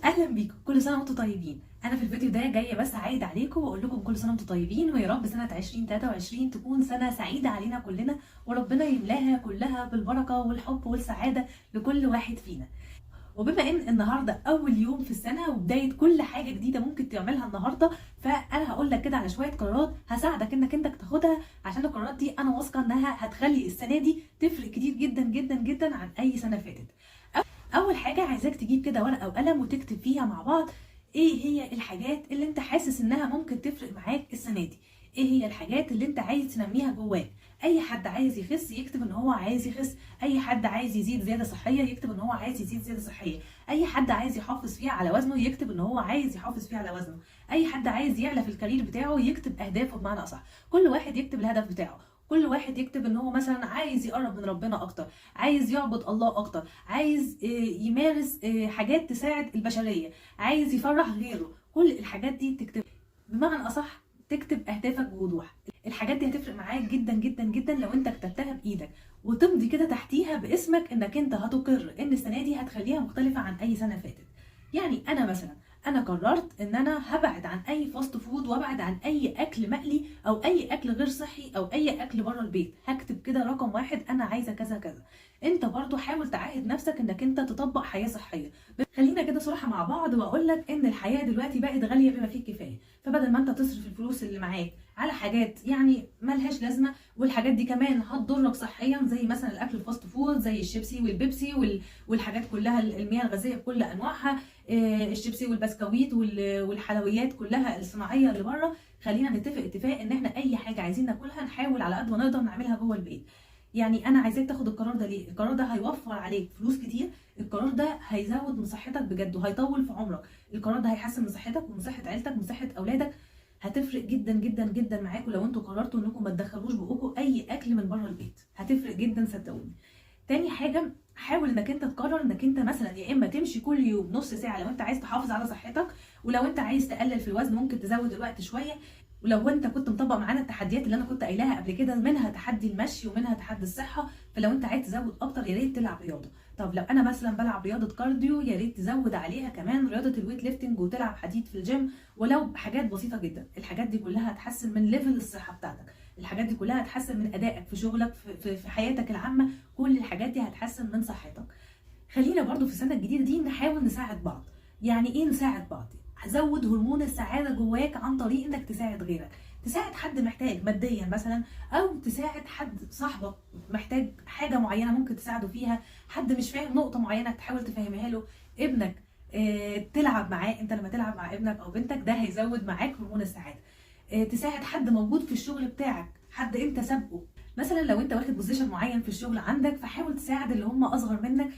اهلا بيكم، كل سنة وانتم طيبين. انا في الفيديو ده جاية بس اعيد عليكم واقول لكم كل سنة وانتم طيبين، ويا رب سنة 2023 تكون سنة سعيدة علينا كلنا، وربنا يملاها كلها بالبركة والحب والسعادة لكل واحد فينا. وبما ان النهارده اول يوم في السنة وبداية كل حاجة جديدة ممكن تعملها النهارده، فانا هقول لك كده على شوية قرارات هساعدك انك انت تاخدها، عشان القرارات دي انا واثقة انها هتخلي السنة دي تفرق كتير جدا جدا جدا عن اي سنة فاتت. اول حاجة عايزاك تجيب كده ورقة وقلم وتكتب فيها مع بعض ايه هي الحاجات اللي انت حاسس انها ممكن تفرق معاك السنة دي، ايه هي الحاجات اللي انت عايز تنميها جواك. اي حد عايز يخس يكتب ان هو عايز يخس، اي حد عايز يزيد زيادة صحية يكتب ان هو عايز يزيد زيادة صحية، اي حد عايز يحافظ فيها على وزنه يكتب ان هو عايز يحافظ فيها على وزنه، اي حد عايز يعلى في ال career بتاعه يكتب اهدافه. بمعنى اصح كل واحد يكتب الهدف بتاعه، كل واحد يكتب ان هو مثلا عايز يقرب من ربنا اكتر، عايز يعبد الله اكتر، عايز يمارس حاجات تساعد البشرية، عايز يفرح غيره. كل الحاجات دي تكتب، بمعنى اصح تكتب اهدافك بوضوح. الحاجات دي هتفرق معاك جدا جدا جدا لو انت كتبتها بايدك، وتمضي كده تحتيها باسمك انك انت هتقر ان السنة دي هتخليها مختلفة عن اي سنة فاتت. يعني انا مثلا انا قررت ان انا هبعد عن اي fast food، وابعد عن اي اكل مقلي او اي اكل غير صحي او اي اكل بره البيت. هكتب كده رقم 1 انا عايزه كذا كذا. انت برضو حاول تعاهد نفسك انك انت تطبق حياة صحية. خلينا كده صراحة مع بعض واقول لك ان الحياة دلوقتي بقت غالية بما فيه الكفاية، فبدل ما انت تصرف الفلوس اللي معاك على حاجات يعني ملهاش لازمه، والحاجات دي كمان هتضرك صحيا، زي مثلا الاكل ال fast food زي الشيبسي والبيبسي والحاجات كلها، المياه الغازية بكل انواعها، الشيبسي والبسكويت والحلويات كلها الصناعية اللي بره. خلينا نتفق اتفاق ان احنا اي حاجة عايزين ناكلها نحاول على قد ما نقدر نعملها جوه البيت. يعني انا عايزاك تاخد القرار ده ليه؟ القرار ده هيوفر عليك فلوس كتير، القرار ده هيزود من صحتك بجد وهيطول في عمرك، القرار ده هيحسن من صحتك ومن صحة عيلتك ومن صحة اولادك. هتفرق جدا جدا جدا معاكم لو انتوا قررتوا انكم ما تدخلوش بقكم اي اكل من بره البيت، هتفرق جدا صدقوني. تاني حاجة، حاول انك انت تقرر انك انت مثلا يا اما تمشي كل يوم نص ساعة لو انت عايز تحافظ على صحتك، ولو انت عايز تقلل في الوزن ممكن تزود الوقت شوية. ولو انت كنت مطبق معانا التحديات اللي انا كنت قايلاها قبل كده، منها تحدي المشي ومنها تحدي الصحة، فلو انت عايز تزود اكتر يا ريت تلعب رياضة. طب لو انا مثلا بلعب رياضة cardio يا ريت تزود عليها كمان رياضة ال weight lifting وتلعب حديد في الجيم، ولو حاجات بسيطة جدا. الحاجات دي كلها هتحسن من level الصحة بتاعتك، الحاجات دي كلها هتحسن من ادائك في شغلك، في حياتك العامة، كل الحاجات دي هتحسن من صحتك. خلينا برضو في السنة الجديدة دي نحاول نساعد بعض. يعني ايه نساعد بعض؟ زود هرمون السعادة جواك عن طريق انك تساعد غيرك، تساعد حد محتاج ماديا مثلا، او تساعد حد صاحبك محتاج حاجة معينة ممكن تساعده فيها، حد مش فاهم نقطة معينة تحاول تفهمها له، ابنك تلعب معاه. انت لما تلعب مع ابنك او بنتك ده هيزود معاك هرمون السعادة. تساعد حد موجود في الشغل بتاعك، حد انت سابقه مثلا، لو انت واخد position معين في الشغل عندك فحاول تساعد اللي هم اصغر منك،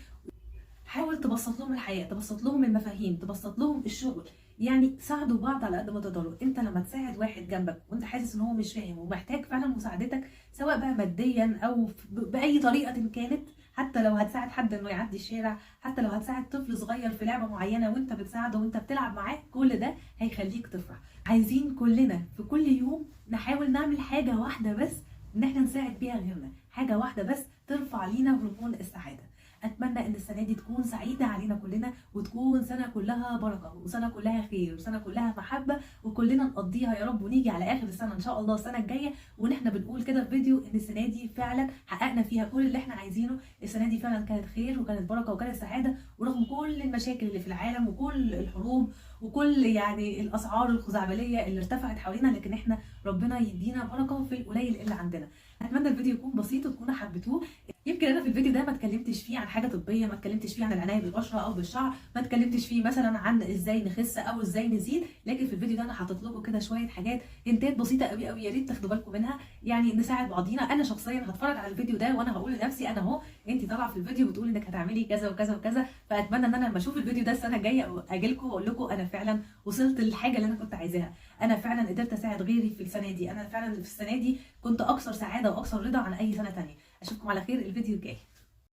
حاول تبسط لهم الحياة، تبسط لهم المفاهيم، تبسط لهم الشغل. يعني ساعدوا بعض على قد ما تقدروا. انت لما تساعد واحد جنبك وانت حاسس ان هو مش فاهم ومحتاج فعلا مساعدتك، سواء بقى ماديا او باي طريقه كانت، حتى لو هتساعد حد انه يعدي الشارع، حتى لو هتساعد طفل صغير في لعبه معينة وانت بتساعده وانت بتلعب معاه، كل ده هيخليك تفرح. عايزين كلنا في كل يوم نحاول نعمل حاجة واحدة بس ان احنا نساعد بيها غيرنا، حاجة واحدة بس ترفع لينا هرمون السعادة. اتمنى ان السنة دي تكون سعيدة علينا كلنا، وتكون سنة كلها بركة وسنة كلها خير وسنة كلها محبة، وكلنا نقضيها يا رب، ونيجي على اخر السنة ان شاء الله السنة الجاية ونحن بنقول كده في فيديو ان السنة دي فعلا حققنا فيها كل اللي احنا عايزينه. السنة دي فعلا كانت خير وكانت بركة وكانت سعادة، ورغم كل المشاكل اللي في العالم وكل الحروب وكل يعني الاسعار الخزعبليه اللي ارتفعت حوالينا، لكن احنا ربنا يدينا بركة في القليل اللي عندنا. اتمنى الفيديو يكون بسيط وتكونوا حبيتوه. يمكن انا في الفيديو ده ما اتكلمتش فيه عن حاجة طبية، ما اتكلمتش فيه عن العناية بالبشره او بالشعر، ما اتكلمتش فيه مثلا عن ازاي نخس او ازاي نزيد، لكن في الفيديو ده انا حاطط لكم كده شوية حاجات هنتات بسيطة قوي قوي يا ريت تاخدوا بالكم منها، يعني نساعد بعضينا. انا شخصيا هتفرج على الفيديو ده وانا هقول لنفسي انا اهو انت طالعه في الفيديو بتقولي انك هتعملي كذا وكذا وكذا، فاتمنى ان انا لما اشوف الفيديو ده السنة الجاية اجي لكم واقول لكم انا فعلا وصلت للحاجة اللي انا كنت عايزاها، انا فعلا قدرت اساعد غيري في السنة دي، انا فعلا في السنة دي كنت اكثر سعادة واكثر رضا عن اي سنة ثانية. اشوفكم على خير الفيديو الجاي.